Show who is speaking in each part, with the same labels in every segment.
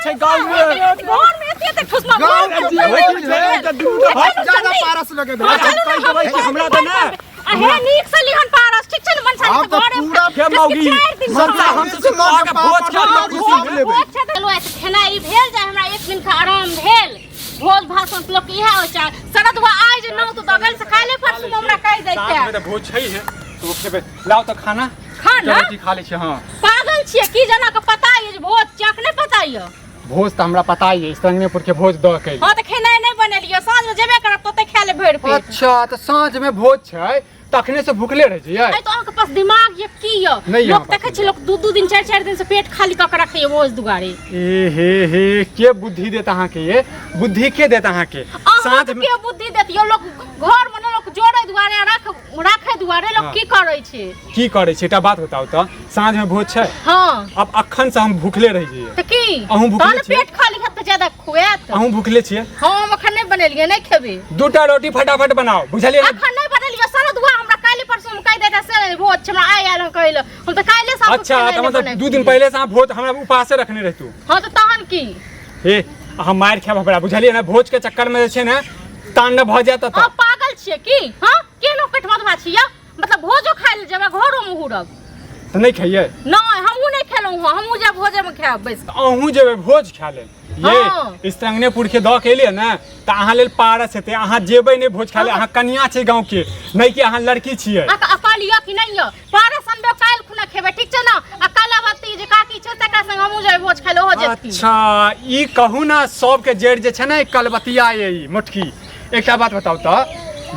Speaker 1: छै गाँव में।
Speaker 2: घर में एते एते ठुसमा
Speaker 3: गाँव
Speaker 2: घर
Speaker 3: में
Speaker 2: में
Speaker 3: जे होइ
Speaker 2: भेल।
Speaker 3: छै,
Speaker 1: तऽ दू टा
Speaker 3: हम ज्यादा पारस लगेबै।
Speaker 1: हम कहि देबै कि हमरा तऽ ने
Speaker 2: आ हे नीक से लिहन पारस, ठीक छै ने? मनसा
Speaker 3: आब
Speaker 2: के
Speaker 3: तऽ
Speaker 2: घरे
Speaker 3: पूरा
Speaker 1: के मौगी
Speaker 2: चारि दिन
Speaker 1: मनसा
Speaker 2: खा।
Speaker 1: हम तऽ अहाँके भोज खा
Speaker 3: पापड़
Speaker 1: के खुशी
Speaker 3: सब लेबै।
Speaker 2: भोज छै तऽ चलू, आइ तऽ खेनाइ ई भेल जाय, हमरा एक दिन के आराम भेल। भोज भात लोक के इएह होइ छै। शरदुआ आइ जे नौ तऽ दगल से काल्हि परसू मे हमरा कहि दैते।
Speaker 1: साथ में तऽ भोज छै हे, तऽ ओ खेबै। लाउ तऽ खाना।
Speaker 2: खाना?
Speaker 1: रोटी खा लै छियै। हँ,
Speaker 2: पागल छियै की? जना के पता ये जे भोज चक नहि पता ये?
Speaker 1: भोज तऽ हमरा पता ये, संगनेपुर के भोज दऽ के।
Speaker 2: हँ, तऽ खेनाइ नहि बनेलियै, साँझ मे जेबे करब तऽ ओतै खाय ले भरि पेट।
Speaker 1: अच्छा, तऽ साँझ में भोज छै, तखने से भुखले रह जइयै?
Speaker 2: आइ तो अहाँके पास दिमाग ये की ये?
Speaker 1: नहि ये
Speaker 2: लोक
Speaker 1: हमरा पास।
Speaker 2: देखै छै, लोक दू दू दिन चारि चारि दिन से पेट खाली कऽ के रखैये भोज दुआरे।
Speaker 1: ए हे हे, के बुद्धि देत अहाँके? ये बुद्धि के देत अहाँके?
Speaker 2: साँझ
Speaker 1: साँझ में
Speaker 2: के बुद्धि देत यो? लोक घर में ने लोक जोड़े दुआरे रख राखे दुआरे लोक
Speaker 1: हाँ।
Speaker 2: की करै छै?
Speaker 1: की करै छै? एकटा बात बताउ तऽ, साँझ में भोज छै।
Speaker 2: हँ।
Speaker 1: अब अखन से हम भुखले रह जइयै?
Speaker 2: तऽ की
Speaker 1: अहूँ भुखले
Speaker 2: तहन
Speaker 1: छियै?
Speaker 2: पेट खाली हेत तऽ ज्यादा खुआएत।
Speaker 1: अहूँ भुखले छियै?
Speaker 2: हँ, हम अखन नहि बनेलियै, नहि खेबै।
Speaker 1: दूटा रोटी फटाफट बनाउ, बुझलियै ने?
Speaker 2: अखन नहि बनेलियै शरदुआ, हमरा काल्हि परसू हम कहि देता से भोज छै, हमरा आइ आयल हँ कहै लए, हम तऽ काल्हि से
Speaker 1: अच्छा, तऽ मतलब 2 दिन पहिले से अहाँ भोज हमरा उपासे रखने रहितू?
Speaker 2: हँ, तऽ तहन की?
Speaker 1: हे, अहाँ मारि खायब हमरा, बुझलियै ने? भोज के चक्कर में जे छै ने तांडव भऽ जायत
Speaker 2: अहाँ
Speaker 1: तऽ।
Speaker 2: पागल छियै की? हँ, केहनो पेट मधुआ छियै, मतलब भोजो खाइ लए जेबै, घरो मे हुरब।
Speaker 1: तऽ नहि खइयै?
Speaker 2: नहि, हमहूँ नहि खेलहुँ हँ, हमहूँ जायब भोजेमे खायब बैस।
Speaker 1: तऽ अहूँ जेबै भोज खाय लेल?
Speaker 2: हँ।
Speaker 1: ये स्त्रंगनेपुर के दऽ के एलियै ने, तऽ अहाँ लेल पारस हेतै। अहाँ जेबै नहि भोज खाय लेल। अहाँ कनिया छै गाँव के, नहि कि अहाँ लड़की छियै।
Speaker 2: अहाँके अकल यऽ कि नहि यऽ? पारस अनबै, काल्हि खुना खेबै, ठीक छै ने? आ कलावती जे काकी छै तकरा संग हमहूँ जेबै भोज खाय लए, ओहो जेती।
Speaker 1: अच्छा, ई कहू ने, सबके जड़ि जे छै ने कलबतिया ये ई मोटकी। एकटा बात बताउ तऽ,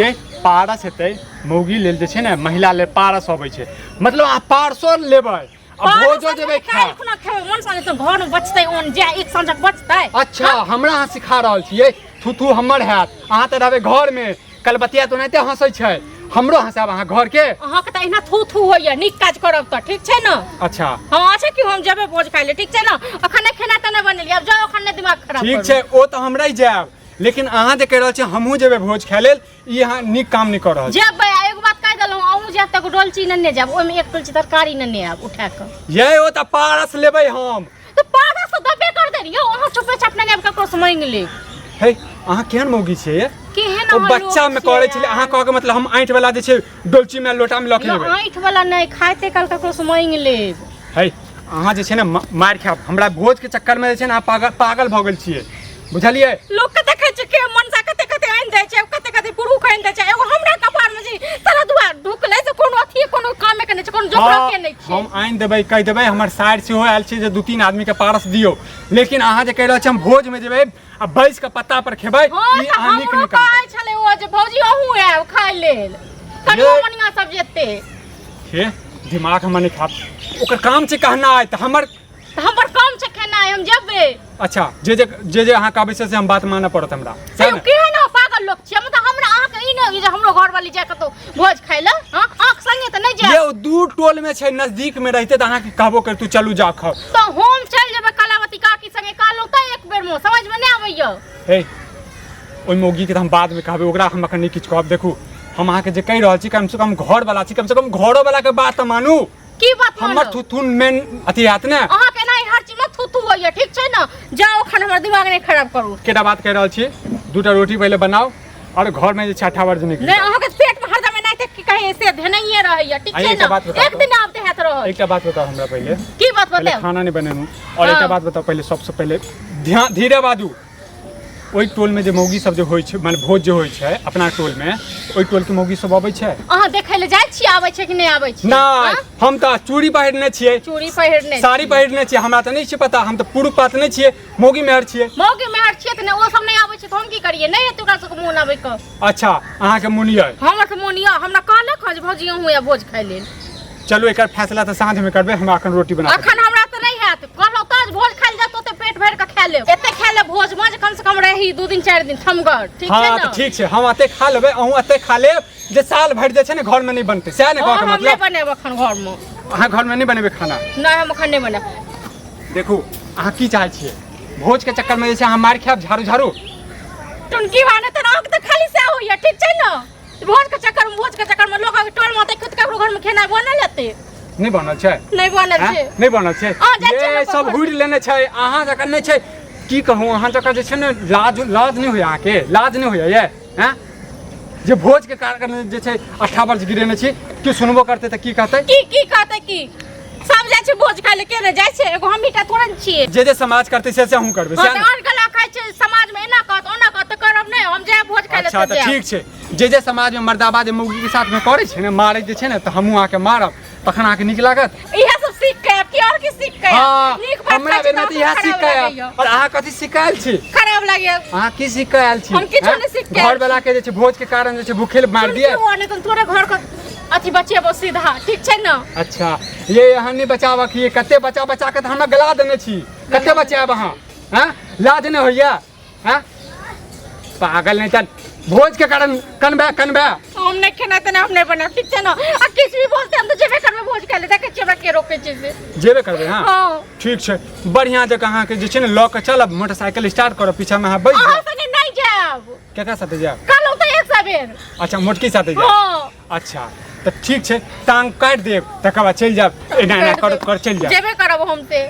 Speaker 1: ये पारस हेतै मौगी लेल जे छै ने, महिला लेल पारस अबै छै, मतलब अहाँ पारसो लेबै आ भोजो जेबै खाय?
Speaker 2: काल्हि खुना खेबै मन साँझ तऽ घर मे बचतै ओन जे एक साँझक बचतै।
Speaker 1: अच्छा, हमरा अहाँ सिखा रहल छियै? थू थू हमर हैत, अहाँ तऽ रहबै घरमे। कलबतिया तऽ ओनाहिते हँसै छै, हमरो हँसायब अहाँ घरके?
Speaker 2: अहाँके तऽ अहिना थू थू होइया नीक काज करब तऽ, ठीक छै ने?
Speaker 1: अच्छा।
Speaker 2: हँ, अच्छा, कि हम जेबै भोज खाय लए, ठीक छै ने? अखन नहि खेनाइ तऽ नहि बनेलियै, आब जाउ, अखन नहि दिमाग खराब
Speaker 1: ठीक
Speaker 2: करू।
Speaker 1: छै, ओ तऽ हम रहि जायब, लेकिन अहाँ जे कहि रहल छियै हमहूँ जेबै भोज खाय लेल, ई अहाँ नीक काम नहि कऽ रहल छी।
Speaker 2: जेबै, आ एगो बात कहि देलहुँ, अहूँ जायब तऽ एगो डोलची नेने जायब, ओहिमे एक डोलची तरकारी नेने आयब उठा कऽ।
Speaker 1: ये ओ तऽ पारस लेबै हम।
Speaker 2: तऽ पारस तऽ देबे करतै ने यौ, अहाँ चुपे चाप नेने आयब, ककरोसँ माँगि लेब।
Speaker 1: हे, अहाँ केहन मौगी छियै ये?
Speaker 2: केहन
Speaker 1: ओ
Speaker 2: अहाँ
Speaker 1: बच्चा
Speaker 2: लोक
Speaker 1: में
Speaker 2: छियै
Speaker 1: करै छलै। अहाँ
Speaker 2: यार?
Speaker 1: कहके मतलब हम ऐंठ वाला जे छै डोलची में लोटा में लऽ के
Speaker 2: यौ,
Speaker 1: जेबै?
Speaker 2: ऐंठ वाला नहि, खाइते काल ककरोसँ माँगि लेब।
Speaker 1: हे, अहाँ जे छै ने मारि खायब हमरा। भोज के चक्कर में जे छै ने अहाँ पागल पागल भऽ गेल छियै, बुझलियै?
Speaker 2: लोक के देखै छै के मनसा कते कते आनि दै छै, कते कते पुरुख आनि दै छै, एगो हमरा कपार में जे साला दुआ ढुकलै से कोनो अथी कोनो कामे के नहि छै, कोनो जोकरा के नहि छै।
Speaker 1: हम आनि देबै, कहि देबै हमर साइड सेहो आयल छै जे दू तीन आदमी के पारस दियौ, लेकिन अहाँ जे कहि रहल छी हम भोज में जेबै आ बैस के पत्ता पर खेबै,
Speaker 2: हँ,
Speaker 1: ई
Speaker 2: तऽ
Speaker 1: अहाँ नीक
Speaker 2: हमरो
Speaker 1: नहि काम।
Speaker 2: कहै छलै ओ जे भौजी अहूँ आयब खाय लेल, कनियो
Speaker 1: ये।
Speaker 2: मनिया सब जेतै।
Speaker 1: हे, दिमाग हमर नहि खाब। ओकर काम छै कहनाइ तऽ हमर
Speaker 2: तऽ हमर काम छै खेनाइ, हम जेबै।
Speaker 1: अच्छा, जे जे जे जे अहाँ कहबै से से हम बात मानऽ पड़त हमरा, सएह
Speaker 2: यौ
Speaker 1: ने?
Speaker 2: केहन अहाँ पागल लोक छियै? मतलब हमरा अहाँके ई नहि जे हमरो घरवाली जाय कतौ भोज खाय लए, हँ, अहाँके संगे तऽ नहि जायब।
Speaker 1: ये ओ दू टोल में छै, नजदीक में रहिते तऽ अहाँके कहबो करितू चलू जाउ खाउ।
Speaker 2: तऽ हम चलि जेबै कलावती काकी संगे, कहलहुँ तऽ एक बेर मे समझमे नहि आबैया।
Speaker 1: हे, ओहि मौगीके तऽ हम बादमे कहबै, ओकरा हम एखन नहि किछु कहब। देखू, हम अहाँके जे कहि रहल छी, कमसँ कम घरवला छी, कमसँ कम घरोवलाके बात तऽ मानू।
Speaker 2: की बात
Speaker 1: हमर
Speaker 2: मानब?
Speaker 1: थुथुन मेन अथी हैत ने।
Speaker 2: अहाँके एनाही हर चीजमे थुथु होइया, ठीक छै ने? जाउ, एखन हमर दिमाग नहि खराब करू।
Speaker 1: केटा बात कहि रहल छी, दूटा रोटी पहिले बनाउ आओर घरमे जे छै अठावर जे
Speaker 2: नहि, अहाँके पेटमे हरदम एनाहिते की कही से धेनैये रहैया, ठीक
Speaker 1: आ
Speaker 2: छै
Speaker 1: एकटा
Speaker 2: ने?
Speaker 1: बात बताउ
Speaker 2: एक
Speaker 1: तऽ।
Speaker 2: दिन आब हैत रहल।
Speaker 1: एकटा बात बताउ हमरा पहिले।
Speaker 2: की बात
Speaker 1: पहिले
Speaker 2: बताउ?
Speaker 1: खाना नहि बनेलहुँ आओर एकटा
Speaker 2: हाँ।
Speaker 1: बात बताउ पहिले, सबसँ पहिले ध्यान धीरे बाजू। ओहि टोलमे जे मौगी सब जे होइ छै, माने भोज जे होइ छै अपना टोलमे, ओहि टोलके मौगी सब अबै छै?
Speaker 2: अहाँ देखै लए जाइ छियै, आबै छै कि नहि आबै छै?
Speaker 1: नहि।
Speaker 2: हाँ?
Speaker 1: हम तऽ चूड़ी पहिरने छियै।
Speaker 2: चूड़ी पहिरने
Speaker 1: साड़ी
Speaker 2: छियै।
Speaker 1: पहिरने छियै, हमरा तऽ नहि छै पता। हम तऽ पुरुख पात नहि छियै, मौगी मेहर छियै।
Speaker 2: मौगी मेहर छियै तऽ नहि, ओ सब नहि आबै छै तऽ हम की करियै? नहि हेतै ओकरा सबके मोन आबै के।
Speaker 1: अच्छा, अहाँके मोन यऽ?
Speaker 2: हमर तऽ मोन यऽ, हमरा कहलक हँ जे भौजी अहूँ आयब भोज खाय लेल।
Speaker 1: चलू, एकर फैसला तऽ साँझमे करबै, हमरा एखन रोटी बना कऽ।
Speaker 2: अखन हमरा तऽ नहि हैत, कहलहुँ तऽ जे भोज खाय लए जायब तऽ ओते पेट भरि कऽ खा लेब, एते खा लेब भोज मे जे कम से कम रही 2 दिन 4 दिन थमगर, ठीक छै
Speaker 1: हाँ
Speaker 2: ने?
Speaker 1: तऽ ठीक छै, हम एते खा लेबै, अहूँ एते खा लेब जे साल भरि जे छै ने घरमे नहि बनतै, सएह ने?
Speaker 2: हँ,
Speaker 1: कहऽके
Speaker 2: हम नहि
Speaker 1: मतलब
Speaker 2: बनेब अखन घरमे।
Speaker 1: अहाँ घरमे नहि बनेबै खाना?
Speaker 2: नहि, हम अखन नहि बनेब।
Speaker 1: देखू, अहाँ की चाहै छियै? भोजके चक्करमे जे छै अहाँ मारि खायब झाड़ू झाड़ू।
Speaker 2: टुनकी बाने तऽ अहाँके तऽ खाली सएह होइया, ठीक छै ने? भोज के चक्कर में, भोज के चक्कर में लोक टोल में देखत ककरो घर में खेनाइ बनल हेतै?
Speaker 1: नहि बनल छै?
Speaker 2: नहि बनल
Speaker 1: हैं?
Speaker 2: छै।
Speaker 1: नहि बनल छै?
Speaker 2: अहाँ जाइ छियै
Speaker 1: ये
Speaker 2: ने
Speaker 1: सब
Speaker 2: पोखरि?
Speaker 1: हुड़ि लेने छै अहाँ जकाँ नहि छै। की कहूँ, अहाँ जकाँ जे छै ने, लाज लाज नहि होइए अहाँके? लाज नहि होइए ये? हैं, जे भोजके कारण जे छै अट्ठा वर्ष गिरेने छी, केओ सुनबो करतै तऽ की कहतै?
Speaker 2: की की कहतै? की सब जाइ छै भोज खाइ लए, के नहि जाइ छै? एगो हमही टा थोड़े ने छियै।
Speaker 1: जे जे समाज करतै से से अहूँ करबै?
Speaker 2: हँ
Speaker 1: सएह
Speaker 2: तऽ
Speaker 1: ने?
Speaker 2: आन गला खाइ छै समाजमे, एना कहत ओना कहत तऽ करब नहि हम। जायब भोज खाइ लए।
Speaker 1: अच्छा
Speaker 2: तऽ
Speaker 1: तऽ
Speaker 2: जायब।
Speaker 1: ठीक छै, जे जे समाजमे मर्दाबा जे मौगीके साथमे करै छै ने, मारै जे छै ने, तऽ हमहूँ अहाँके मारब, तखन अहाँके नीक लागत।
Speaker 2: इएह सब सीख के आयब कि और की सीख के आयब?
Speaker 1: हँ,
Speaker 2: नीक बात
Speaker 1: हमरा
Speaker 2: खाइ छी
Speaker 1: बेरमे
Speaker 2: तऽ
Speaker 1: तऽ इएह
Speaker 2: खराब
Speaker 1: सीख के आयब।
Speaker 2: लागैया।
Speaker 1: और अहाँ कथी सीख के आयल छी?
Speaker 2: खराब लागैया।
Speaker 1: अहाँ की सीख के आयल छी?
Speaker 2: हम किछो
Speaker 1: हैं?
Speaker 2: नहि सीख के आयल
Speaker 1: घरवला के जे छै भोज के कारण जे छै भूखे मारि दिए।
Speaker 2: सुन नहीं तो तोरे घर के अथी बचेबो सीधा, ठीक छै ने?
Speaker 1: अच्छा, ये अहाँ नहि बचाबक, ये कते बचा बचा के तऽ हमरा गला देने छी, कते बचायब अहाँ? हैं, लाज नहि होइया? हैं, पागल नहि चल, भोज के कारण कनबे कनबे।
Speaker 2: हम नहीं खेना तऽ हम नहीं बनाब, ठीक छै ने? आ किछु भी बोलते हम तऽ जेबे करबै भोज खाइ लए, देखै छियै हमरा के रोकै छै से।
Speaker 1: जेबे करबै? हाँ।
Speaker 2: हाँ।
Speaker 1: ठीक छै, बढ़िआँ जकाँ अहाँके जे छै ने लऽ कऽ चलब, मोटरसाइकिल स्टार्ट करब, पीछामे अहाँ बैठ
Speaker 2: अहाँ
Speaker 1: जाउ।
Speaker 2: संगे नहीं जायब।
Speaker 1: केकरा साथे जायब?
Speaker 2: कहलहुँ तऽ एक सवेर।
Speaker 1: अच्छा, मोटकी साथे जायब?
Speaker 2: हाँ।
Speaker 1: अच्छा तऽ ठीक छै, टांग काटि देब, तकर बाद चलि जायब, एना एना करत कर चलि जायब।
Speaker 2: जेबे करब हम से।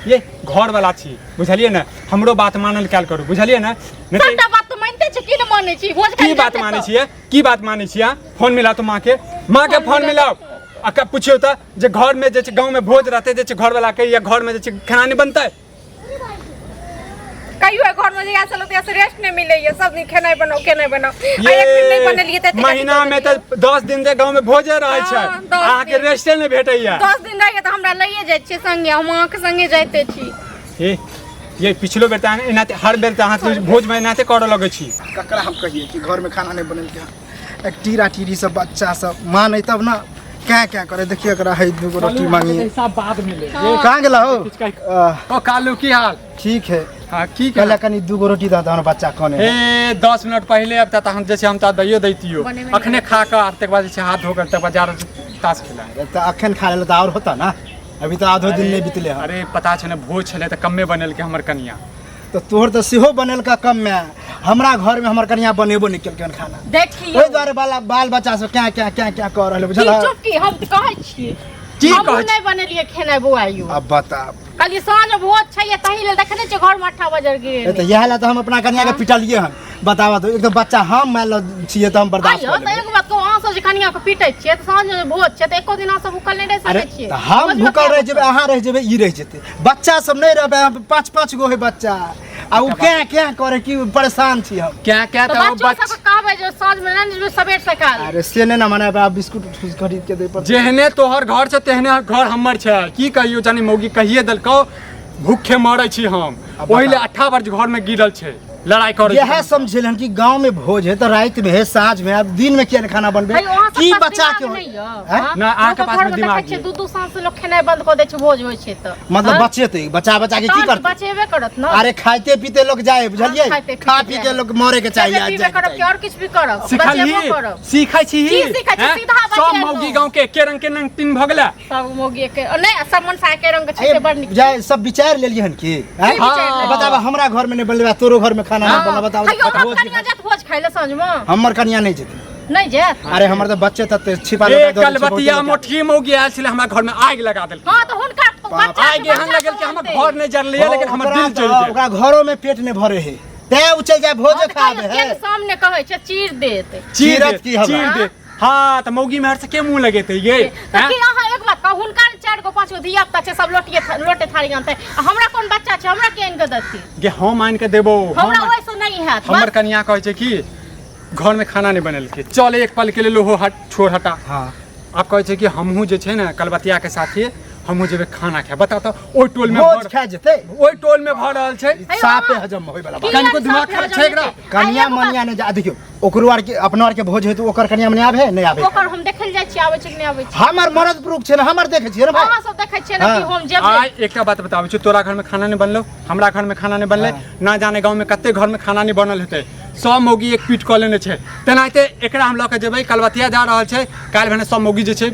Speaker 1: ये घरवला छी, बुझलियै ने? हमरो बात मानल कयल करू, बुझलियै ने? नहि तऽ
Speaker 2: सबटा बात तऽ मानिते छी, की नहि मानै छी? भोज खाइ
Speaker 1: की
Speaker 2: लए
Speaker 1: बात
Speaker 2: जाइ छै
Speaker 1: मानै
Speaker 2: तऽ।
Speaker 1: छियै? की बात मानै छियै? फोन मिला तो माँके, माँके
Speaker 2: फोन
Speaker 1: फोन
Speaker 2: मिलाउ।
Speaker 1: मिलाओ आ पुछियौ तऽ जे घरमे जे छै, गाँवमे भोज रहतै जे छै घरवलाके या घरमे जे छै खाना नहि बनतै?
Speaker 2: कहियो घर में जहिया से लोग से रेस्ट नहीं मिलैया, सब दिन खेनाइ बनाओ खेनाइ बनाओ, आ एक दिन नहीं बनेलियै तऽ एते
Speaker 1: महीना में तऽ 10 दिन से गाँव में भोजे रहै छै।
Speaker 2: हाँ, 10
Speaker 1: अहाँके
Speaker 2: दिन।
Speaker 1: रेस्टे नहि भेटैया।
Speaker 2: 10 दिन रहैया तऽ हमरा लइए जाइ छियै संगे, हम अहाँके संगे जाइते छी।
Speaker 1: हे ये पिछलो बेर तऽ एनाते, हर बेर तऽ अहाँ भोज में एनाते करऽ लगै छी।
Speaker 3: ककरा हम कहिए कि घरमे खाना नहि बनेलकै हन? एक टीरा टीरी सब बच्चा सब मानै तब ने, क्या क्या करे। देखिए एकरा है दूगो रोटी मांगी।
Speaker 1: हिसाब बाद में ले।
Speaker 3: कहाँ गेला हो?
Speaker 1: किछु ओ कालू, की हाल?
Speaker 3: ठीक है।
Speaker 1: हाँ, की
Speaker 3: कहला कनी दूगो रोटी दऽ दह, बच्चा कने है।
Speaker 1: ए 10 मिनट पहिले अब तऽ हम जे छै हम तऽ दैयो दैतियो।
Speaker 2: बनेबे नहि।
Speaker 1: अखने खा कऽ आब तकर बाद जे छै हाथ धो कऽ तकर बाद जा रहल छी ताश खेला।
Speaker 3: तऽ अखन खा लेला तऽ आओर होता ना, अभी तऽ आधो दिन नहि बीतले हन।
Speaker 1: अरे पता छै ने, भोज छलै तऽ कमे बनेलकै हमर कनिया।
Speaker 3: तऽ तोहर तऽ सेहो बनेलका कम में, हमरा घर में हमर कनिया बनेबो नहि केलकै हन खाना।
Speaker 2: देखियौ,
Speaker 3: ओहि दुआरे बाल बाल बच्चा सब क्या क्या क्या क्या कऽ रहल है,
Speaker 2: की
Speaker 3: बुझल?
Speaker 2: चुप की हम तऽ कहै छियै।
Speaker 1: की
Speaker 2: हमहूँ
Speaker 1: कहै छी?
Speaker 2: नहि बनेलियै खेनाइ बौआ यौ।
Speaker 3: अब बताब।
Speaker 2: कहलियै साँझ भोज छै तही लेल देखने छियै घरमे अट्ठा बजर
Speaker 3: ए तऽ
Speaker 2: गेल।
Speaker 3: इएह लए तऽ हम अपना कनिया के पिटलियै हन। बताबऽ तऽ, एक तऽ बच्चा हम मानि लऽ छियै तऽ हम बर्दाश्त
Speaker 2: आइयो
Speaker 3: कऽ
Speaker 2: तऽ
Speaker 3: लेबै।
Speaker 2: एगो बात कहू, अहाँ सब जे कनिया के पीटै छियै तऽ साँझ मे भोज छै तऽ एको दिन अहाँ सब भूखल नहि रहि
Speaker 3: अरे
Speaker 2: सकै छियै?
Speaker 3: तऽ हम
Speaker 2: भोजमे
Speaker 3: भूखल
Speaker 2: क्या
Speaker 3: रहि जेबै, अहाँ रहि जेबै, ई रहि जेतै, बच्चा सब नहि रहबै। हम पाँच पाँच गो है बच्चा आ ओ क्या क्या करे कि परेशान छी हम।
Speaker 1: क्या क्या
Speaker 2: तऽ
Speaker 1: तऽ ओ
Speaker 2: बच्चो सबके कहबै जे साँझ मे नहि जेबै सबेर सकाल।
Speaker 3: अरे से नहि ने मनेबै, आब बिस्कुट उस्कुट खरीद के दै पड़तै।
Speaker 1: जेहने तोहर घर छै तेहने घर हमर छै। की कहियो जानी, मौगी कहिए देलकौ भूखे मरै छी हम।
Speaker 3: अब
Speaker 1: ओहि ले
Speaker 3: बताउ।
Speaker 1: अट्ठा वर्ष घर में गिरल छै, लड़ाई करै
Speaker 3: इएह समझेल हन कि गाँव में भोज है तऽ राति में है, साँझ में, आब दिन में किया नहि खाना बनबे?
Speaker 2: हे अहाँ सब
Speaker 3: की
Speaker 2: पास
Speaker 3: बच्चा
Speaker 2: दिमाग
Speaker 3: के
Speaker 2: नहि यऽ,
Speaker 3: हैं?
Speaker 2: हाँ?
Speaker 1: नहि, अहाँके
Speaker 2: लोकक
Speaker 1: पासमे
Speaker 2: घरमे
Speaker 1: दिमाग
Speaker 2: देखै छियै
Speaker 1: यऽ।
Speaker 2: दू दू साँझ से लोक खेनाइ बंद कऽ दै छै भोज होइ छै तऽ।
Speaker 3: मतलब
Speaker 2: हाँ?
Speaker 3: बचेतै बच्चा बच्चा के की
Speaker 2: तहन
Speaker 3: करतै?
Speaker 2: बचेबे करत ने।
Speaker 3: अरे खाइते पीते लोग जाए, बुझलियै?
Speaker 2: खाइते पीते
Speaker 3: खा पी के
Speaker 2: जाए।
Speaker 3: लोग मरे के चाहिए,
Speaker 2: खेबे
Speaker 3: आज
Speaker 2: पीबे
Speaker 3: जाए के
Speaker 2: करब कि
Speaker 3: चाही।
Speaker 2: और किछु भी करब?
Speaker 1: सिखलही?
Speaker 2: बचेबो करब।
Speaker 1: सीखै छी?
Speaker 2: की सीखै छी? सीधा
Speaker 1: सब
Speaker 2: बचेलहुँ।
Speaker 1: मौगी गाँव के एके रंग के नंगटिन भऽ गेलै।
Speaker 2: सब मौगी के नहि, सब मनसा एके रंग के छै से बड़ नीक।
Speaker 3: जाए सब विचार लेलियै हन की? हैं?
Speaker 2: की विचारि लेलियै?
Speaker 3: बताबऽ, हमरा घर में नहि बनलै, तोरो घर में खाना नहि बनल, बताबऽ।
Speaker 2: हयौ, अहाँ
Speaker 3: भोज
Speaker 2: कनिया जायत भोज खाइ लए साँझमे?
Speaker 3: हमर कनिया नहि जेतै।
Speaker 2: नहि जायत?
Speaker 3: अरे हमर तऽ बच्चे तते छिपा
Speaker 1: ए
Speaker 3: लगा दऽ दै छै,
Speaker 1: कलबतिया
Speaker 3: बहुते बच्चा।
Speaker 1: मोटकी मौगी आयल छलै हमरा घर में, आगि लगा देलकै।
Speaker 2: हँ तऽ हुनका बच्चा
Speaker 1: आगि एहन लगल कि हमर घर नहि जरलै लेकिन हमर
Speaker 3: ओकरा
Speaker 1: दिल
Speaker 3: तऽ
Speaker 1: जरि गेल।
Speaker 3: ओकरा घरो में पेट नहि भरे है, तैं उ चलि जाए भोजे खाबे है।
Speaker 2: सामने कहै छै चीर देत।
Speaker 1: चीर
Speaker 3: चीरत
Speaker 1: देत,
Speaker 3: की हमरा?
Speaker 1: चीर देत। हाँ तऽ मौगी मेहर से के मुंह लगेतै ये?
Speaker 2: तऽ
Speaker 1: हैं?
Speaker 2: की अहाँ एक बात कहू, हुनका चारि गो पाँच गो धिया पुता छै, सब लोटिए लोटे थारी आनतै, आ हमरा कोन बच्चा छै? हमरा के आनि कऽ देतै?
Speaker 1: गे हम आनि कऽ देबो।
Speaker 2: हमरा ओहिसँ नहि हैत।
Speaker 1: हमर
Speaker 2: बस।
Speaker 1: कनिया कहै छै कि घर में खाना नहीं बनेलकै, चल एक पल के लेल ओहो हट छोड़ हटा।
Speaker 3: हाँ।
Speaker 1: आब कहै छै कि हमहूँ जे छै ने कलबतिया के साथे हमहूँ जेबै खाना खाए। बता तऽ ओहि टोल में
Speaker 3: भोज खा जेतै,
Speaker 1: ओहि टोल में भऽ रहल छै।
Speaker 2: अयो,
Speaker 3: साफे हजम होय वाला बात।
Speaker 2: की
Speaker 1: कनिको
Speaker 2: यार
Speaker 1: दिमाग
Speaker 2: साफे
Speaker 1: खराब
Speaker 2: हजम
Speaker 1: छै एकरा?
Speaker 2: हेतै? आ
Speaker 3: कनिया
Speaker 2: एगो बात-
Speaker 3: मनिया नहि जा, देखियौ ओकरो आर के अपनो आर के भोज हेतै, ओकर कनिया मनिया आबे नहि आबे?
Speaker 2: ओकर हम देखल जाइ छियै, आबै छै कि नहि आबै छै।
Speaker 3: हमर मरद पुरुख छै ने, हमर देखै छियै ने भाई।
Speaker 2: अहाँ सब देखै छियै ने कि
Speaker 3: हाँ।
Speaker 2: हम जेबै।
Speaker 1: आइ एकटा बात बताबै छी, तोरा घर में खाना नहीं बनलो, हमरा घर में खाना नहीं बनलै, ना जाने गाँव में कते घर में खाना नहीं बनल हेतै, सब मौगी एक पीट कऽ लेने छै। तेनाहिते एकरा हम लऽ कऽ जेबै, कलबतिया जा रहल छै, काल्हि भने सब मौगी जे छै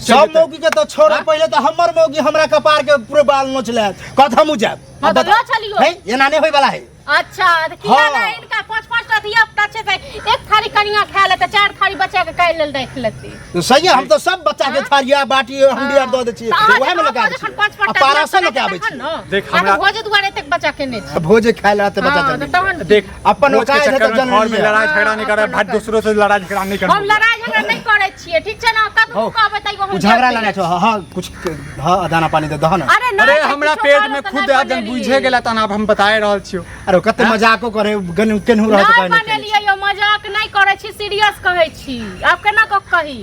Speaker 3: सब मौगी के तो छोड़, पहिले तो हमर मौगी हमरा कपार के पूरे बाल नोच ले, कहत हमहू जायब।
Speaker 2: हाँ, तो लऽ चलियौ।
Speaker 3: है एना नहि होय वाला है।
Speaker 2: अच्छा, तऽ किया
Speaker 3: हाँ।
Speaker 2: नहि इनका पाँच पाँच टा धिया पुता छै तऽ एक थारी कनिया खा लेतै, चारि थारी बचा के काल्हि लेल राखि लेतै।
Speaker 3: तो सही है, हम तो सब बच्चा के थारिया बाटी हंडी आर दऽ दै छियै,
Speaker 2: तऽ अहाँ
Speaker 3: वएह में
Speaker 2: जखन
Speaker 3: लगा दै
Speaker 2: जखन
Speaker 3: छियै।
Speaker 2: पाँच पाँच
Speaker 3: आ
Speaker 2: टा
Speaker 3: पारसो
Speaker 2: धिया
Speaker 3: लऽ के आबै
Speaker 2: तखन
Speaker 3: छियै।
Speaker 2: ने।
Speaker 1: देख,
Speaker 2: अहाँ
Speaker 1: हमरा-
Speaker 2: भोजे दुआरे एतेक बच्चा केने छी।
Speaker 3: भोजे खाय लए तऽ बच्चा
Speaker 2: हाँ,
Speaker 3: जल्दी।
Speaker 2: तऽ तहन
Speaker 1: देख,
Speaker 3: अपन
Speaker 1: भोज के
Speaker 3: औकात है तऽ
Speaker 1: चक्कर में
Speaker 3: जन्म
Speaker 1: घर में
Speaker 3: लिअ।
Speaker 1: लड़ाई झगड़ा नहीं करे,
Speaker 2: अपन
Speaker 1: भाई
Speaker 2: औकात।
Speaker 1: दूसरों से लड़ाई झगड़ा नहीं
Speaker 2: हम
Speaker 1: करे।
Speaker 2: लड़ाई झगड़ा नहीं करै छियै, ठीक छै ने? कतबो
Speaker 3: हौ।
Speaker 2: कहबै तैयो हम
Speaker 3: उ झगड़ा
Speaker 2: जेबै।
Speaker 3: लड़ाई छौ, हाँ, कुछ हाँ, दाना पानी दे दह ना।
Speaker 2: अरे नहि
Speaker 1: अरे
Speaker 2: छै,
Speaker 1: हमरा
Speaker 2: किछो
Speaker 1: पेट
Speaker 2: कहलहुँ
Speaker 1: में
Speaker 2: तऽ
Speaker 1: खुद
Speaker 2: नहि
Speaker 1: जन
Speaker 2: बनेलियै।
Speaker 1: बुझे गेला तहन आब हम बताए रहल छियौ।
Speaker 3: अरे कते मजाको करे गन केनहु रहत
Speaker 2: नहि
Speaker 3: कहने के।
Speaker 2: बनेलियै यौ, मजाक नहि करै छी, सीरियस कहै छी। आब केना कऽ कही?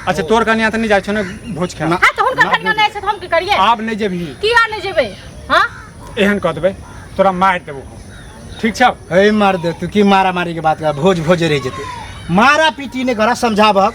Speaker 1: अच्छा, तोर कनिया तऽ नहि जाइ छौ ने भोज खाए?
Speaker 3: ना।
Speaker 2: हाँ, तऽ हुनकर कनिया नहि छै तऽ हम की करियै?
Speaker 1: आब नहि जेबही।
Speaker 2: किया नहि जेबै? हाँ,
Speaker 1: एहन कऽ देबै तोरा, मारि देबो हम, ठीक छौ?
Speaker 3: हे मार दे तू, की मारा मारी के बात कर, भोज भोजे रह जेते, मारा पीटी नहीं करा, समझाबहक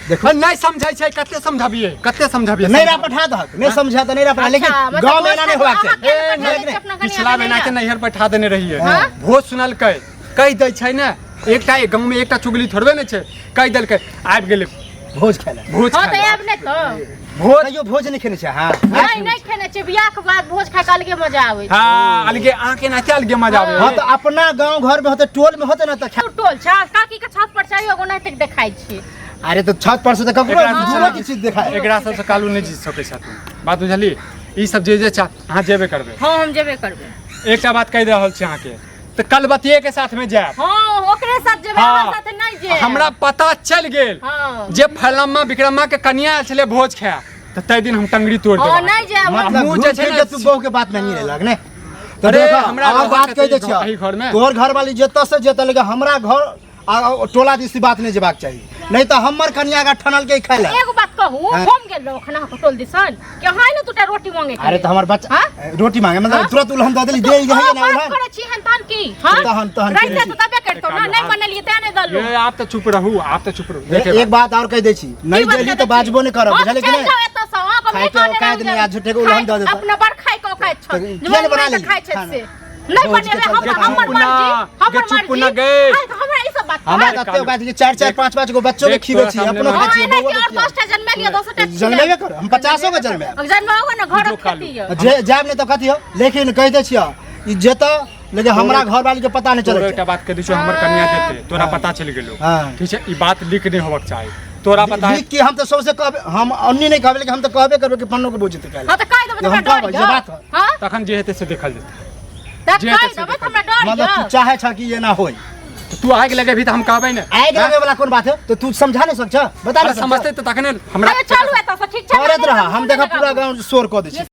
Speaker 3: देखो।
Speaker 1: नहि समझै छै, कते समझबियै, कते समझबियै?
Speaker 3: नहीं पठा दहक, नहीं समझा तो नहीं पठा, लेकिन
Speaker 2: अच्छा, मतलब
Speaker 3: गांव में एना नहीं होबाक
Speaker 2: अहाँ
Speaker 3: चाही।
Speaker 2: किया नहि पठा
Speaker 3: ए,
Speaker 2: दै छियै अपना कनिया
Speaker 1: पिछला
Speaker 2: के
Speaker 1: महीना के
Speaker 2: नैहर?
Speaker 1: नैहर बैठा देने रहियै।
Speaker 2: हाँ?
Speaker 1: भोज सुनलकै, कहि दै छै ने, एकटा गाँव में एकटा चुगली थोड़बे ने छै, कहि देलकै आबि गेलै
Speaker 3: भोज खाय लए।
Speaker 1: भोज
Speaker 2: हाँ
Speaker 1: खाय
Speaker 2: तऽ
Speaker 1: लए।
Speaker 2: आयब नहि तऽ
Speaker 1: भोज
Speaker 3: कहियो भोज नहीं खेने छै? हाँ,
Speaker 2: नहि, नहि खेने छियै। बियाह के बाद भोज खाय के अलगे मजा आबै छै।
Speaker 1: हाँ, अलगे अहाँके एनाहिते अलगे मजा आबै।
Speaker 3: हाँ, तऽ अपना गांव घर में होते, टोल में होते ना तऽ खा।
Speaker 2: टोल छै, काकी के छत पर छै, एगो नहि देखाइ छी।
Speaker 3: अरे तऽ छत पर से तऽ ककरो
Speaker 1: एकरा
Speaker 3: दूरो के चीज देखाय।
Speaker 1: एकरा सबसँ कालू नहि जीत सकै छथि, बात बुझलियै? ई सब जे जे चाह अहाँ जेबे करबै।
Speaker 2: हाँ, हम जेबे करबै।
Speaker 1: एकटा बात कहि रहल छी अहाँके, तऽ कलबतिये के साथ में जायब।
Speaker 2: हाँ, ओकरे साथ जेबै।
Speaker 1: हाँ।
Speaker 2: हमरा साथे नहि जेब।
Speaker 1: हमरा पता चलि गेल
Speaker 2: हाँ।
Speaker 1: जे फलम्मा विक्रम्मा के कनिया आयल छलै भोज खाय, तऽ ताहि दिन हम टंगड़ी तोड़ि
Speaker 2: हाँ,
Speaker 1: देब।
Speaker 2: नहि जायब।
Speaker 3: मतलब
Speaker 1: मुँह
Speaker 3: घूम
Speaker 1: जे छै
Speaker 3: फिर
Speaker 1: ने
Speaker 3: के तू बहू के बात नहीं लेलक ने तऽ
Speaker 1: अरे,
Speaker 3: देखो,
Speaker 1: हमरा
Speaker 3: और
Speaker 1: रहत
Speaker 3: बात कहि दै
Speaker 1: एहि
Speaker 3: छियौ,
Speaker 1: एहि घरमे।
Speaker 3: तोहर घर वाली जतऽ से जतऽ, लेकिन हमरा घर आ टोला दिस ई बात नहीं जेबाक चाही, नहीं तऽ हमर कनिया का ठनल के खाय ले।
Speaker 2: एगो बात कहू?
Speaker 3: हाँ।
Speaker 2: हम गेल रहौ खाना के टोल दिसन कि अहाँ ने दूटा रोटी मांगे के
Speaker 3: अरे तऽ हमर बच्चा
Speaker 2: हाँ?
Speaker 3: रोटी मांगे मतलब
Speaker 2: हाँ?
Speaker 3: तुरंत उलहन दऽ देली, दे
Speaker 2: तो
Speaker 3: है
Speaker 2: अहाँ
Speaker 3: ना
Speaker 2: बात
Speaker 3: उलहन।
Speaker 2: करै छी हन तहन की? हाँ?
Speaker 3: तहन- तहन
Speaker 2: रहिते
Speaker 3: की?
Speaker 2: तऽ तबे करितौ ना, नहि बनेलियै तें नहि देलहुँ।
Speaker 1: ये आप तऽ चुप रहू, आप तऽ चुप रहू।
Speaker 3: ए- एक बात और कहि दै छी, नहीं
Speaker 2: की बात
Speaker 3: देली
Speaker 2: कहि
Speaker 3: तऽ
Speaker 2: दै छी?
Speaker 3: बाजबो नहीं करब,
Speaker 2: हाँ,
Speaker 3: बुझलियै कि
Speaker 2: चलि
Speaker 3: नहीं?
Speaker 2: जाउ एतऽ सँ, अहाँके
Speaker 3: खाय के
Speaker 2: नहि
Speaker 3: औकात
Speaker 2: कहने
Speaker 3: नहि,
Speaker 2: रहू।
Speaker 3: आ झूठे के उलहन दऽ देतऽ।
Speaker 2: अपना बड़ खाय के औकात छौ।
Speaker 3: तऽ किया नहि बना लेली
Speaker 2: खाइ छै
Speaker 3: खाना?
Speaker 2: से नहि
Speaker 3: भोज के
Speaker 2: बनेबै हम,
Speaker 3: चलते
Speaker 2: हमर
Speaker 1: चुप ना,
Speaker 2: मर्जी, हमर
Speaker 1: गे चुप
Speaker 2: मर्जी।
Speaker 1: ना गे।
Speaker 2: आइ तऽ हमरा ई सब बात
Speaker 3: हमरा
Speaker 2: कहत।
Speaker 3: तऽ एते औकात कि चारि चारि पाँच पाँच गो बच्चो के
Speaker 1: देख
Speaker 3: खिबै
Speaker 1: तोरा
Speaker 3: छी,
Speaker 1: सामने
Speaker 3: अपनो
Speaker 1: मे-
Speaker 3: खाइ
Speaker 2: हाँ,
Speaker 3: छियै,
Speaker 2: एनाहिते
Speaker 3: बौओ के
Speaker 2: और
Speaker 3: खियाबै।
Speaker 2: 10 टा जनमेलियै, 10 टा
Speaker 3: जनमेबे कर, हम 50 गो जनमेब।
Speaker 2: जनमाओ ने, घरक
Speaker 1: जो कालू।
Speaker 2: खेती यऽ।
Speaker 3: जे जायब नहि तऽ कथी हो, लेकिन कहि दै छियौ ई जेतऽ, लेकिन हमरा घर वाली के पता नहीं
Speaker 1: तोरा
Speaker 3: चलै
Speaker 1: एकटा बात कहि दै छियौ, हमर कनिया जेतै तोरा पता चलि गेलौ।
Speaker 3: हाँ।
Speaker 1: ठीक छै, ई बात लीक नहि होबक चाही, तोरा पता है।
Speaker 3: लीक की, हम तऽ सबसे कहबे, हम अन्नी नहीं कहबे, लेकिन हम तऽ कहबे करबै कि पन्नो के बुझते काल्हि।
Speaker 2: हाँ, तऽ कहि देबै तऽ
Speaker 3: हम
Speaker 2: हमरा डर
Speaker 3: कहबै, जे
Speaker 2: यऽ।
Speaker 3: बात है।
Speaker 2: हाँ?
Speaker 1: तखन जे हेतै से देखल जेतै।
Speaker 2: तऽ
Speaker 1: जे
Speaker 2: कहि
Speaker 1: हेतै से
Speaker 2: देबै तऽ
Speaker 1: देखल
Speaker 2: हमरा डर
Speaker 3: मतलब
Speaker 2: यऽ।
Speaker 3: तू चाहे छ कि एना होय?
Speaker 1: तऽ तू आगि लगेबही तऽ हम कहबै ने?
Speaker 3: आगि लगे वाला कोन बात है? तो तू समझा नहीं सकछ, बता
Speaker 1: अरे
Speaker 3: नहीं सकछ?
Speaker 1: समझतै तऽ तखने हमरा
Speaker 2: अरे चलू एतऽ सँ, ठीक छै?
Speaker 3: करैत रह, हम
Speaker 2: नहि
Speaker 3: देखा पूरा
Speaker 2: लगाबू।
Speaker 3: गाँव शोर कऽ दै छी।